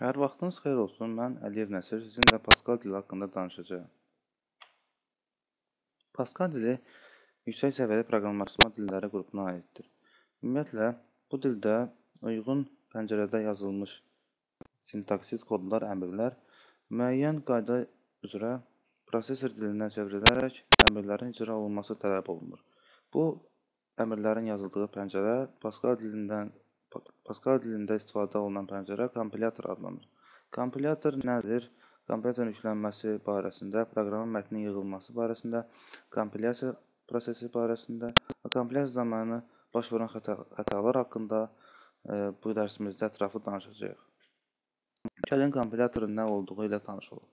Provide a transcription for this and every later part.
Hər vaxtınız xeyir olsun, mən Əliyev Nəsir, sizinlə Pascal dili haqqında danışacağam. Pascal dili yüksək səviyyəli proqramlaşdırma dilləri qrupuna aiddir. Ümumiyyətlə, bu dildə uyğun pəncərədə yazılmış sintaksis kodlar, əmrlər müəyyən qayda üzrə prosesor dilinə çevrilərək əmrlərin icra olunması tələb olunur. Bu əmrlərin yazıldığı pəncərə Pascal dilində istifadə olunan pəncərə kompilyator adlanır. Kompilyator nədir? Kompilyatorun yüklənməsi barəsində, proqramın mətnin yığılması barəsində, kompilyasiya prosesi barəsində və kompilyasiya zamanı baş verən xətalar haqqında bu dərsimizdə ətraflı danışacağıq. Gəlin kompilyatorun nə olduğu ilə tanış olaq.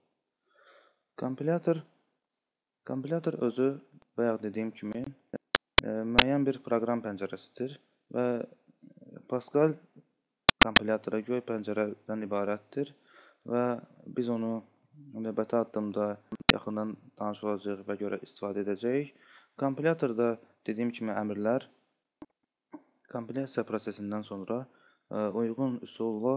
Kompilyator özü, bayaq dediyim kimi, müəyyən bir proqram pəncərəsidir və Pascal kompilyatora göy pəncərədən ibarətdir və biz onu növbəti addımda yaxından tanış olacağıq və görə istifadə edəcəyik. Kompilyatorda dediyim kimi əmrlər kompilyasiya prosesindən sonra uyğun üsulla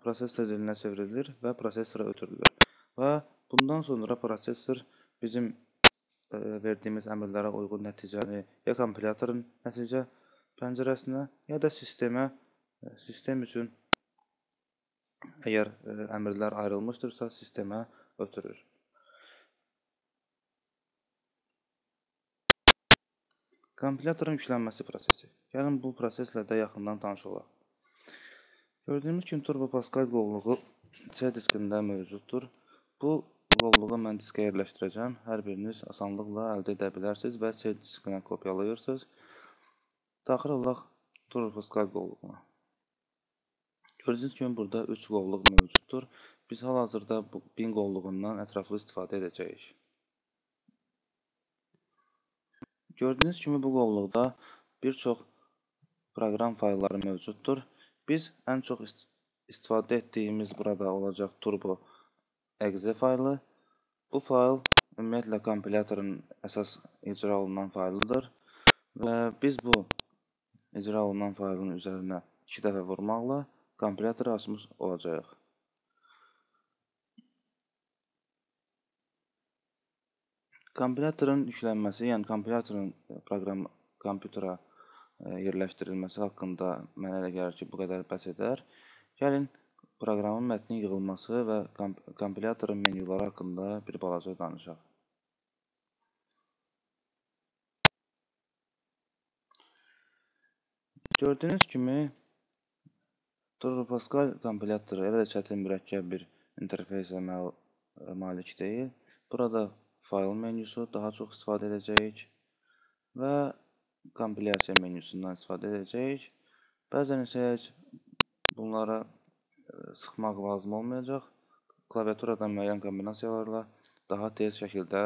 prosesor dilinə çevrilir və prosesora ötürülür. Və bundan sonra prosesor bizim verdiyimiz əmrlərə uyğun nəticəni ya kompilyatorun nəticə pəncərəsinə, ya da sistem üçün əgər əmrlər ayrılmışdırsa, sistemə ötürür. Kompilyatorun yüklənməsi prosesi. Gəlin bu proseslə də yaxından tanış olaq. Gördüyümüz kimi Turbo Pascal qovluğu C diskində mövcuddur. Bu qovluğu mən diskə yerləşdirəcəm. Hər biriniz asanlıqla əldə edə bilərsiniz və C diskinə kopyalayırsınız. Daxil olaq Turbo Pascal qovluğuna. Gördüyünüz kimi burada 3 qovluq mövcuddur. Biz hal-hazırda bu bin qovluğundan ətraflı istifadə edəcəyik. Gördüyünüz kimi bu qovluqda bir çox proqram faylları mövcuddur. Biz ən çox istifadə etdiyimiz burada olacaq Turbo exe faylı. Bu fayl ümumiyyətlə kompilyatorun əsas icra olunan faylıdır və biz bu icra olunan faylın üzərinə 2 dəfə vurmaqla kompilyatoru açmış olacağıq. Kompilyatorun yüklənməsi, yəni kompilyatorun proqram kompüterə yerləşdirilməsi haqqında mənə elə gəlir ki, bu qədər bəs edər. Gəlin proqramın mətnin yığılması və kompilyatorun menyuları haqqında bir balaca danışaq. Gördüyünüz kimi Turbo Pascal kompilyatoru elə də çətin, mürəkkəb bir interfeysə malik deyil. Burada fayl menyusu daha çox istifadə edəcəyik və kompilyasiya menyusundan istifadə edəcəyik. Bəzən isə heç bunlara sıxmaq lazım olmayacaq. Klaviaturadan müəyyən kombinasiyalarla daha tez şəkildə